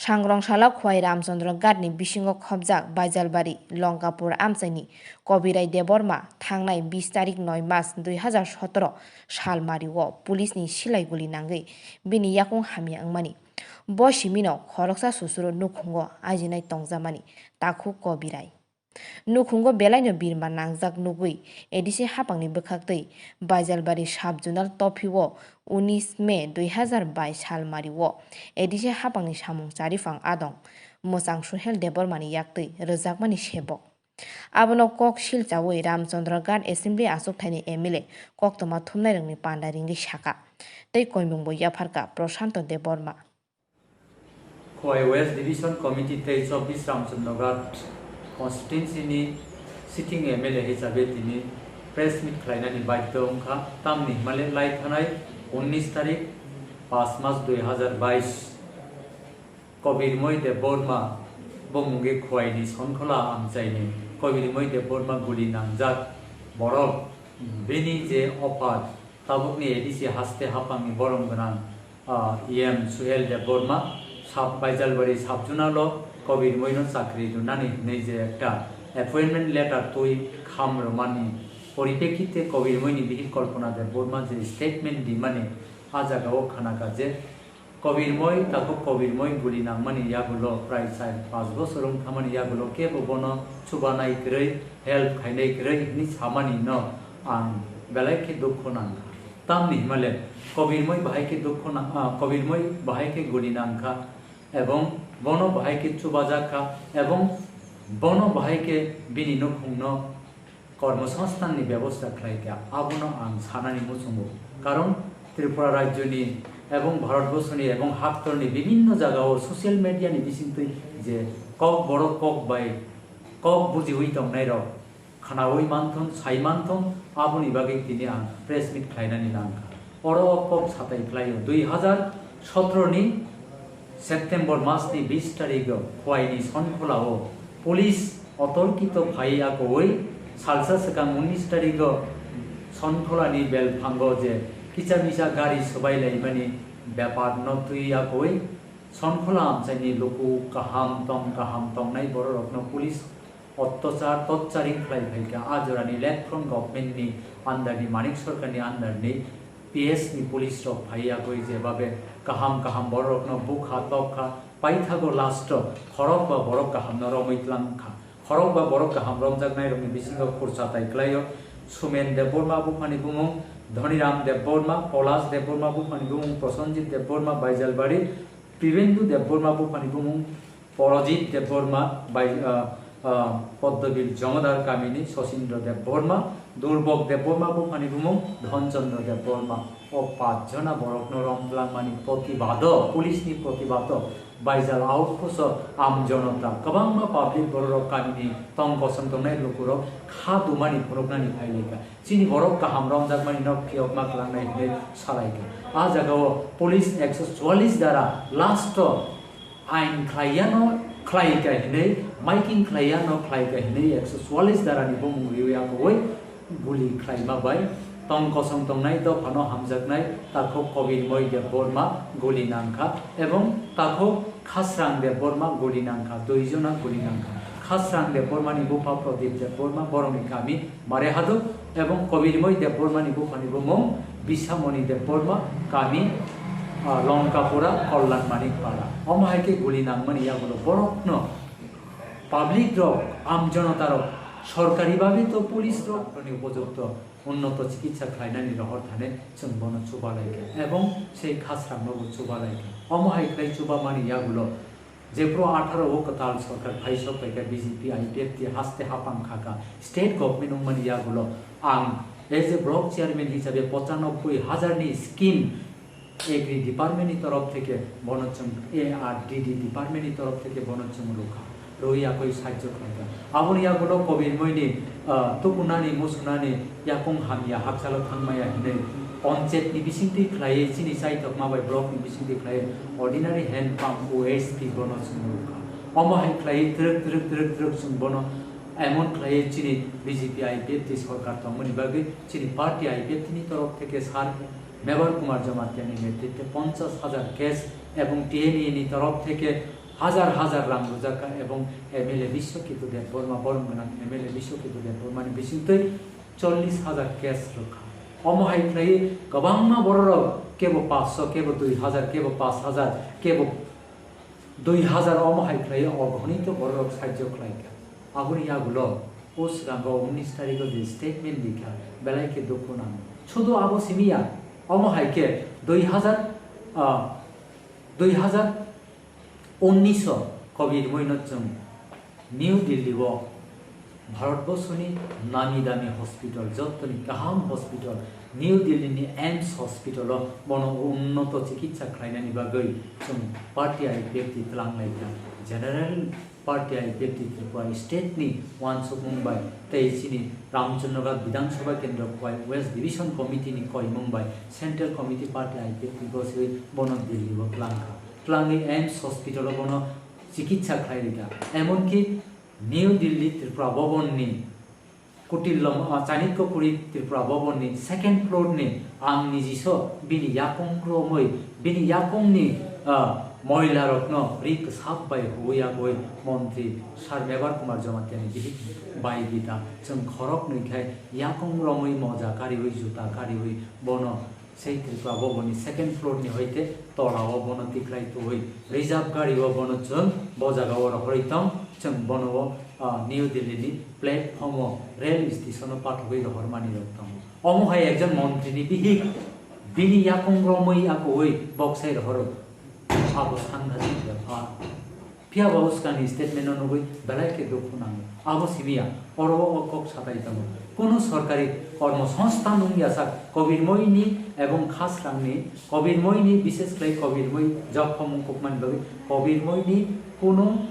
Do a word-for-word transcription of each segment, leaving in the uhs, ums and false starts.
Sangrong salo Khowai Ramchandra Ghat ni bisingo khobjak Baijalbari Longkapur amchaini Kobirai Debbarma thangnai bis tarik noi mas dui hazar sotoro sal mario police ni silai guli nangwi bini yakung hamya wngmani. Bo simino khoroksa susuro nukhungo ajinai tongjamani takhuk Kobirai. Nukhungo belaino birma nangjak nugwi A D C haphangni bwkhaktwi Baijalbari sub-zonal tophio unis May dui hazar bais sal mario A D C haphangni samung chariphang adong mwchang Suhel Debbarmani yaktwi rwjakmani sebok. Abono kok silchaui Ramchandra Ghat Assembly achukthani M L A koktwma thumnairokni panda ringwi saka, tei koimungbo yapharkha Prashanto Debbarma. Khowai West Division Committee tei chobbish Ramchandra Ghat Constituency ni sitting M L A hisabe tini press meet khlainani baidhyo wngkha, tamni hwnmale lai thanai unnis tarik pas mas dui hazar bais Kobirmoi Debbarma bumungwi Khowai ni Sonkhola amchaini Kobirmoi Debbarma guli nangjak borok bini je opha Tabukni A D C haste haphangni borom gwnang, ah, E M Suhel Debbarma, sub Baijalbari sub-zonal o Kobirmoino chakri rwnani hwnwi je ekta appointment letter twi kham rwmani poripekkite Kobirmoini bihik Kalpana Debbarma je statement rimani, ah jagao khnakha je, Kobirmoi, takhuk Kobirmoi guli nangmani yagulo prai char panch bosor wng thamani yagulo kebo bono chubanai kwrwi, help khainai kwrwi hwnwi samani no ang belai khe dukhu nangkha. Tamni hwnmale Kobirmoi bahai khe dukhu nang-, ah, Kobirmoi bahai khe guli nangkha ebong bono bahai khe chubajak kha ebong bono bahai khe bini nukhungno kormosongsthanni bebosta khlai kha, abono ang sanani muchungo. Karon Tripura rajyoni ebong Bharatborsoni ebong haktorni bibinno jagao social mediani bisingtwi je kok borok kok bai kok bujiui tongnairok khnaui manthon, sai manthon, aboni bagwi tini ang press meet khlainani nangkha. Oro o kok satai khlaio, dui hazar sotoro ni September masni bis tarigo Khwaini Sonkholao police otorkito phai yakoui salsa swkang unis tarigo Sonkholani belphango je kisa misa gari swbai laimani bepar no twi yakoui Sonkhola amchaini luku kaham tong kaham tongnai bororokno police Ottachar, totcharing khlai phaikha. A jorani left front government ni under ni, Manik Sarkar ni under ni P S ni police rok phai yagwi jebabe kaham kaham bororokno bukha, tokha, paithago last o khorokba borok kahamno romwi tlangkha. Khorokba borok kaham romjaknairokni bisingo khursa tai klaio Sumen Debbarma buphani bumung, Dhoniram Debbarma, Polash Debbarma buphani bumung, Prosenjit Debbarma, Baijalbari, Pribendu Debbarma buphani bumung, Porojit Debbarma bai, ah, ah, Poddobil Jomodar kamini Sosindro Debbarma, Durbok Debbarma buphani bumung Dhonchandra Debbarma. O pach jona borokno romtlangmani protibado, police ni protibado Baijal outpost o amjonota kwbangma public bororok kamini tong kosong tongnai lukurok kha dumani phunuknani phailaikha. Chini borok kaham romjakmani no phiyokma kwlangnai hinwi salaikha. A jagao police ekso chwallis dara last o ain khlaiya no khlai ka hinwi, maiking khlaiya no khlai ka hinwi ekso chwallis dara ni bumung riwi akwui guli khlaima bai tong kosong tongnai dophano hamjaknai takhuk Kobirmoi Debbarma guli nangkha ebong takhuk Khasrang Debbarma guli nangkha, dui jona guli nangkha. Khasrang Debbarma ni bupha Pradip Debbarma borokni kami Marehaduk ebong Kobirmoi Debbarmani buphani bumung Bisamoni Debbarma kami, ah, Longkapura Kalyan Manik Para. Omo hai khe guli nangmani yagulo borokno public rok, amjonota rok, sorkari bhabe to police rok ni upojukto unnoto chikitsa khlainani rohor thane chwng bono chuba laikha ebong sei khasrangno bo chuba laikha. Omo hai khlai chuba mani yagulo Jephru atharo o kwtal sorkar phaisok phaikha B J P I P F T haste hapang khakha state government wngmani yagulo ang as a block chairman hisabe pochanoboi hajar ni scheme agri department ni torof theke bono chwng A R D D department ni torof theke bono chwng rwkha, rwi yakoi sahajyo khlaikha. Aboni yagulo Kobirmoi ni, ah, tukunani musunani yakung hamya hakchalo thangmaya hinwi panchayat ni bisingtwi khlaiwi chini chaithokma bai block ni bisingtwi khlaiwi ordinary hand pump O S P bono chwng rwkha. Omo hai khlaiwi twrwk twrwk twrwk twrwk chwng bono emon khlaiwi chini B J P I P F T sorkar tongmani bagwi chini party I P F T ni torof theke sir Mebar Kumar Jamatia ni netritwe ponchash hajar cash ebong T N A ni torof theke Hajar hajar rang rwjak kha ebong M L A Biswaketu Debbarma, borom gwnang M L A Biswaketu Debbarmani bisingtwi chollish hajar case rwkha. Omo hai khlaiwi kwbangma bororok kebo paanch sho, kebo dui hajar, kebo paanch hajar, kebo dui hajar, omo hai khlaiwi ogonito bororok sahajyo khlaikha. Aboni yagulo o swkango unnish tarikho je statement rikha, belai khe dukhu nango. Sudu abo simi ya, omo hai khe dui hajar, ah, dui hajar unnish o Covid moino chwng New Delhi o Bharatborsoni nami dami hospital, jottoni kaham hospital, New Delhi ni AIIMS hospital o bono unnoto chikitsa khlainani bagwi chwng party I P F T twlang laikha. General party I P F T Tripura state ni uansukmung bai tei chini Ramchandra Ghat Bidhan Sabha Kendra Khowai West Division Committee ni koimung bai Central Committee party I P F T goswi bono Delhi o twlangkha. Twlangwi AIIMS hospital o bono chikitsa khlai rikha. Emonki New Delhi Tripura Bhavan ni kutil lom-, ah, Chanakya Kuri Tripura Bhavan ni second floor ni ang nijiso bini yakung romwi, bini yakung ni, ah, moila rokno ri kwsap bai huwi yagwi montri Sir Mevar Kumar Jamatia ni bihik bai bita chwng khorok nwi khai yakung romwi moja kariwi juta kariwi bono Sei Tripura Bhavan ni second floor ni hoite tola o bono tikhlai tuwi reserve gari o bono chwng bo jaga o rohorwi tong, chwng bono o, ah, New Delhi ni platform o rail station o pathogwi rohormani rok tongo. Omo hai ekjon montri ni bihik bini yakung romwi akuwi boksai rohoro. Abo sangha jin bepar. Phiya ba uskani statement no nugwi belai khe dukhu nango. Abo simi ya, oro o kok satai tongo. Kunu sorkari kormo songsthan wngya sak Kobir Moini ebong Khasrangni, Kobir Moini, bishes khlai Kobir Moi job khomung kukmani bagwi Kobir Moini kunu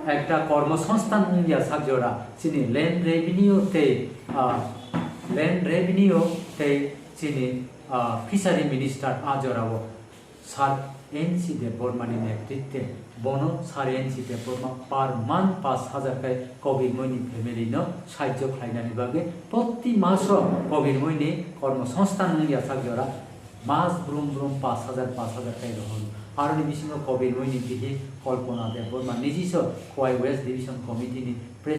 ekta kormo songsthan wngya sak jora chini land revenue tei, ah, land revenue tei chini, ah, fishery minister a jorao Sir N C Debbarma ni netritwe bono Sir N C Debbarma per month paanch hajar kai Kobir Moini family no sahajyo khlainani bagwi proti maso Kobir Moini kormo songsthan wngya sak jora mas brum brum paanch hajar, paanch hajar kai rohoro. Aroni bisingo Kobir Moini bihi Kalpana Debbarma nijiso Khowai West Division Committee ni